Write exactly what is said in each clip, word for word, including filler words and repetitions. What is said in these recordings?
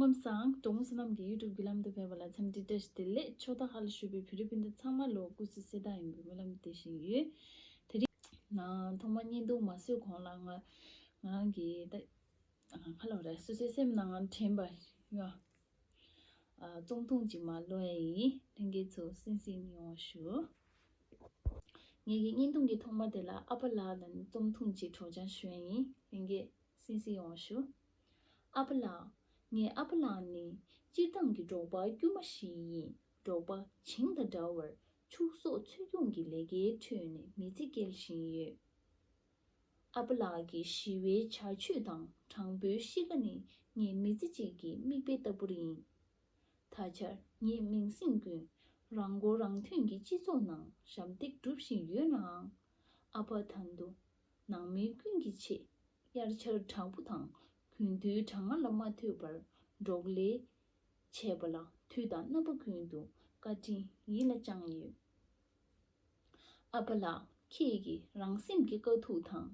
སྐུ་ཁམས་བཟང་། གྲོགས་མོ་བསོད་ནམས་ཀྱི་YouTube་བརྒྱུད་ལམ་དུ་ཕེབས་པ་ལ་འཚམས་འདྲི་བཀྲ་ཤིས་བདེ་ལེགས། ཕྱོགས་མཐའ་ཁག་ལ་བཞུགས་པའི་བོད་རིགས་སྤུན་ཟླ་ཚང་མ་ལ་སྐུ་གཟུགས་གསལ་ཐང་ཡིན་པའི་སྨོན་ལམ་འདེབས་བཞིན་ཡོད། དེ་རིང་ནང་ཐོག་མར་བརྙན་ཐུང་མ་བཟོས་གོང་ལ་ང་ང་རང་གི་ད་ཁ་ལོ་རེ་སོ་སོའི་སེམས་ནང་དྲན་པ་ཡོད། རྩོམ་ཐུང་ཅིག་མར་ཀློག་ཡ་ཡིན། ལྷན་རྒྱས་ཚོ་གསན་གཟིགས་ཡོང་བ་ཞུ། ངེད་ཀྱི་བརྙན་ཐུང་གི་ཐོག་མ་དེ་ལ་ཨ་ཕ་ལགས་ལ་རྩོམ་ཐུང་ཅིག་སྒྲོག་སྦྱང་ཞུ་ཡ་ཡིན། ལྷན་རྒྱས་གསན་གཟིགས་ཡོང་བ་ཞུ། ཨ་ཕ་ལགས། ངའི་ཨ་ཕ་ལགས་ནི་སྤྱིར་བཏང་གི་འབྲོག་པ་དཀྱུས་མ་ཞིག་ཡིན། འབྲོག་པ་བྱིངས་དང་འདྲ་བར་ཕྱུགས་ཟོག་འཚོ་སྐྱོང་གི་ལས་ཀའི་ཁྲོད་ནས་མི་ཚེ་སྐྱེལ་བཞིན་ཡོད། ཨ་ཕ་ལགས་ཀྱི་ཞི་བའི་བྱ་སྤྱོད་དང་དྲང་པོའི་གཤིས་ཀ་ནི་ངའི་མི་ཚེ་གཅིག་གི་མིག་དཔེ་ལྟ་བུ་ཡིན། ད་ཆར་ངའི་མིང་སྲིང་ཀུན་རང་མགོ་རང་ཐོན་གྱི་སྤྱི་ཚོགས་ནང་ཞབས་འདེགས་སྒྲུབ་བཞིན་ཡོད་ནའང་། ཨ་ཕ་ད་དུང་ནང་མི་ཀུན་གྱི་ཆེད་དབྱར་ཆར་གྲང་པོ་དང་དགུན་དུས་གྲང་ངར་ལ་མ་ལྟོས་པར་འབྲོག་ལས་བྱས་པ་ལ་དུས་དང་རྣམ་པ་ཀུན་ཏུ་བཀའ་དྲིན་ཡིད་ལ་བཅངས་ཡོད། ཨ་ཕ་ལགས། ཁྱེད་ཀྱི་རང་སེམས་ཀྱི་དཀའ་སྡུག་དང་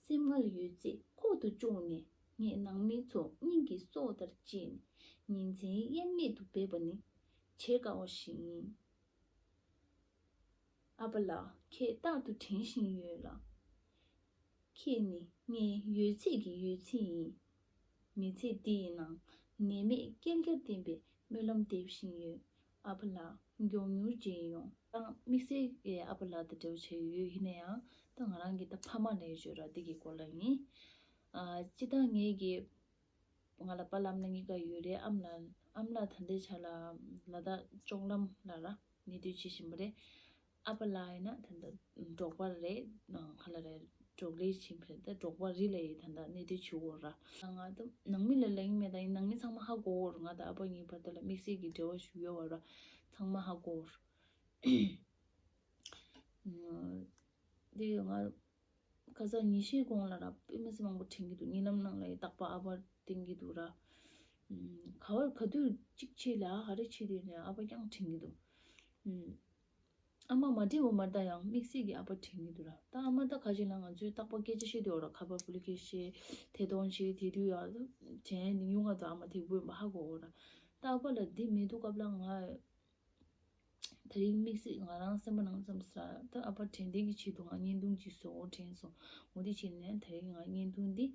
སེམས་ངལ་ཡོད་ཚད་ཁོག་ཏུ་བཅུག་ནས་ངེད་ནང་མི་ཚོ་སྙིང་གི་སྲོག་ལྟར་གཅེས་ནས་ཉིན་མཚན་དབྱེར་མེད་དུ་འབད་པ་ནི་བྱེད་དཀའ་བ་ཞིག་ཡིན། ཨ་ཕ་ལགས། ཁྱེད་རྟག་ཏུ་དྲན་བཞིན་ཡོད་ལགས། ཁྱེད་ནི་ངའི་ཡོད་ཚད་ཀྱི་ཡོད་ཚད་ཡིན། མི་ཚེ་འདི་ཡི་ནང་ནད་མེད་བསྐལ་བརྒྱར་བརྟན་པའི་སྨོན་ལམ་འདེབས་བཞིན་ཡོད། ཨ་ཕ་ལགས། མགྱོགས་མྱུར་མཇལ་ཡོང་། ད་དམིགས་བསལ་གྱི་ཨ་ཕ་ལགས་དང་འབྲེལ་བ་བྱས་ཡོད། ཡིན་ན་ཡང་ད་ང་རང་གི་ད་ཕ་མ་ལབ་ཡོད་ར། འདི་གི་སྐོར་ལ་ཡིན། ཨ་སྤྱིར་བཏང་ངེད་ཀྱི་ང་ལ་པཱ་ལགས་ཨ་མ་ལགས་གཉིས་ཀ་ཡོད་རེད། ཨ་མ་ལགས་ཨ་མ་ལགས་ད་ལྟའི་ཆ་ལ་ལ་དྭགས་ལྕོག་ལམ་ལ་ར་གནས་སྡོད་བྱེད་བཞིན་པ་རེད། ཨ་ཕ་ལགས་ཡིན་ན་ད་ལྟ་འབྲོག་པ་རེད། ནང་ག་ལ་རེད། འབྲོག་ལས་བྱེད་པ་རེད། ད་འབྲོག་པ་རི་ལ་ཡི་ད་ལྟ་གནས་སྡོད་བྱེད་ཡོད་ར། ང་ད་ནང་མི་ལ་ལབ་ཀྱི་མེད། ད་ཡིན་ནང་མི་ཚང་མ་ཧ་གོ་གི་རེད། ང་དང་ཨ་ཕ་གཉིས་བར་དུ་ལ་དམིགས་བསལ་གྱི་འབྲེལ་བ་ཞིག་ཡོད་པ་ར། ཚང་མ་ཧ་གོ་གི་རེད། འདི་ང་ཁ་སང་ཉིན་ཤས་གོང་ལ་ར་དཔེ་མི་སྲིད་མང་པོ་དྲན་གྱི་འདུག། རྨི་ལམ་ནང་ལ་ཡི་རྟག་པར་ཨ་ཕ་དྲན་གྱི་འདུག་ར། ཨུམ། ག་བར་ག་དུས་གཅིག་ཆེ་ལ་ག་རེ་བྱེད་དུས་ནས་ཨ་ཕ་རྐྱང་དྲན་གྱི་འདུག། ཨུམ། ཨ་མ་མ་དྲན་པ་མ་རེད། ད་ཡང་དམིགས་བསལ་གྱི་ཨ་ཕ་དྲན་གྱི་འདུག་ར། ད་ཨ་མ་ད་ག་ཅིག་ལ་ང་ཚོས་རྟག་པར་སྐད་ཆ་བཤད་དུས་འོ་ར། ཁ་པར་བུ་ལི་སྐད་བཤད་དེ་གཏོང་བྱེད་དེ་དུས་ཡ་དྲན་ནི་ཉུང་ང་ད་ཨ་མ་དེ་དགོས་པ་ཧ་གོ་འོ་ར། ད་ཨ་ཕ་ལ་འདི་མེད་དུས་སྐབས་ལ་ང་དེ་རིང་དམིགས་བསལ་ང་རང་སེམས་པ་ནང་ཙམ་ས་ད་ཨ་ཕ་དྲན་བདེ་གི་ཆེད་དུ་ང་བརྙན་ཐུང་ཅིག་བཟོ་དྲན་སོང་། འོ་དེ་བྱས་ནས་དེ་རིང་ང་བརྙན་ཐུང་འདི་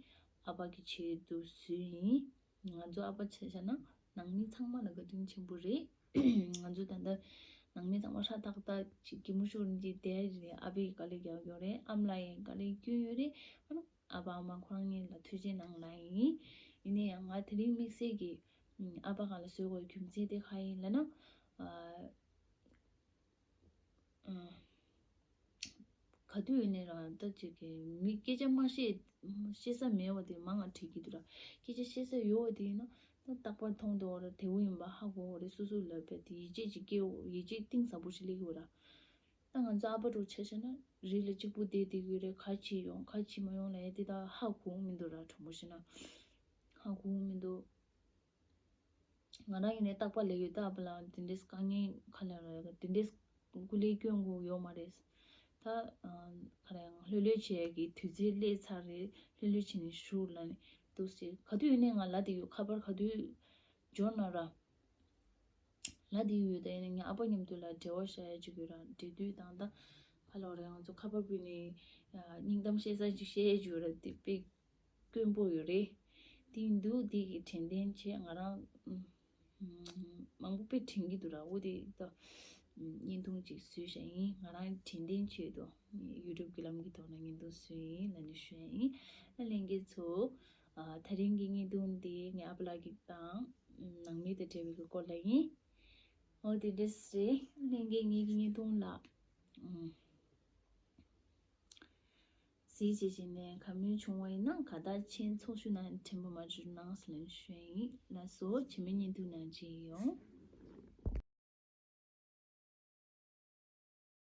ཨ་ཕ་གི་ཆེད་དུ་བཟོས་ཡིན། ང་ཚོ་ཨ་ཕ་བྱས་བྱས་ན་ནང་མི་ཚང་མ་ལ་བཀའ་དྲིན་ཆེན་པོ་རེད། ང་ཚོ་ད་ལྟ་ནང་མི་ཚང་མ་ཧྲ་ཏག་ཏག་ཅིག་གད་མོ་ཤོར་འདི་བསྡད་རེད། ཨ་ཕས་དཀའ་ལས་རྒྱག་ཡོད་རེད། ཨ་མ་ལགས་ཡིན་དཀའ་ལས་སྐྱོན་ཡོད་རེད། ཨ་ནི་ཨ་ཕ་ཨ་མ་ཁོ་རང་གཉིས་ལ་ཐུགས་རྗེ་གནང་ལབ་ཡིན། ཡིན་ནའི་ཡང་ང་དེ་རིང་དམིགས་བསལ་གྱི་ཨ་ཕ་སྒང་ལ་བཟོ་དགོས་རྒྱུ་མཚན་དེ་ག་ཡིན་ལབ་ན། ཨ། ཨ། ག་དུས་ཡིན་ནའི་རང་ད་ཅིག་གི་མི་སྐད་ཆ་མ་བཤད་བཤད་ས་མེད་པ་དེ་མང་ང་དྲན་གྱི་འདུག་ར། སྐད་ཆ་བཤད་ས་ཡོད་པ་དེ་ཡིན་ན་ད་རྟག་པར་མཐོང་དུས་འོ་ར་དེ་བོ་ཡིན་པ་ཧ་གོ་འོ་རེད། སོ་སོ་ལ་བས་དེ་ཡིད་ཆེས་ཅིག་སྐྱེ་འོ། ཡིད་ཆེས་གཏིང་ཟབ་པོ་ཞིག་སླེབས་ཡོད་ར། ད་ང་ཚོ་ཨ་ཕ་འདྲ་བོ་ཆ་བཞག་ན་རི་ལ་གཅིག་པུ་བསྡད་བསྡད་ཀྱི་ཡོད་རེད། ག་བྱེད་ཡོང་ག་བྱེད་མ་ཡོང་ལབ་ཡ་དེ་ད་ཧ་གོ་མི་འདུག་ར། དྲང་པོ་བཤད་ན་ཧ་གོ་མི་འདུག། ང་རང་ཡིན་ནའི་རྟག་པར་ལབ་ཡོད། ད་ཨ་ཕ་ལགས་དེ་འདྲས་དཀའ་ངལ་ཁ་ལ་ར་དེ་འདྲས་སྐུ་ལས་སྐྱོན་དགོས་ཡོད་མ་རེད། ད་ཨ་ག་རེ་ཡང་ལྷོད་ལྷོད་བྱེད་ཡ་གི་དུས་ཚོད་སླེབས་ཚར་རེད། ལྷོད་ལྷོད་བྱས་ནས་བཞུགས་ལབ་ནས་འདུག་ཟེར། ག་དུས་ཡིན་ནའི་ང་ལབ་བསྡད་ཡོད། ཁ་པར་ག་དུས་འབྱོར་ན་ར་ལབ་བསྡད་ཡོད། ད་ཡིན་ནའི་ངའི་ཨ་ཕ་མཉམ་དུ་ལ་འབྲེལ་བ་བཞག་ཡ་ཅིག་ཡོད་ར། འབྲེལ་མཐུད་དང་ད་ག་ལབ་རེད། ང་ཚོ་ཁ་པར་བརྒྱུད་ནས་ཨ་སྙིང་གཏམ་བཤད་ས་ཅིག་བཤད་ཡ་ཅིག་ཡོད་ར། དེ་དཔེ་དཀོན་པོ་ཡོད་རེད། དེ་འདུག། དེ་གི་དྲན་རྟེན་ཆེད་ང་རང་ཨུམ་ཨུམ་མང་པོ་དཔེ་དྲན་གྱི་འདུག་ར། འོ་དེ་ད་ཨུམ་བརྙན་ཐུང་ཅིག་བཟོས་བཞག་ཡིན། ང་རང་དྲན་རྟེན་ཆེད་དུ་ཡུ་ཊུབ་གི་ལམ་གྱི་ཐོག་ནས་བརྙན་ཐུང་བཟོས་ཡིན་ལབ་ནས་ཞུ་ཡ་ཡིན། ཨ་ལྷན་རྒྱས་ཚོ། ཨ་དེ་རིང་གི་བརྙན་ཐུང་འདི་ངའི་ཨ་ཕ་ལགས་ཀྱི་དང་ནང་མི་དང་འབྲེལ་བའི་གི་སྐོར་ལ་ཡིན། འོ་དེ་འདྲས་རེད། ལྷན་རྒྱས་ངའི་གི་བརྙན་ཐུང་ལ་ཨུམ། གཟིགས་བྱེད་བྱས་ནས་ག་མིན་བྱུང་བ་ཡིན་ན་ག་ད་ཆེན་ཚོགས་ཞུ་ན་དྲན་པ་མ་བརྗེད་གནང་ཟེར་ལན་ཞུ་ཡ་ཡིན། ལགས་སོ། ཕྱི་མའི་བརྙན་ཐུང་ནང་མཇལ་ཡོང་།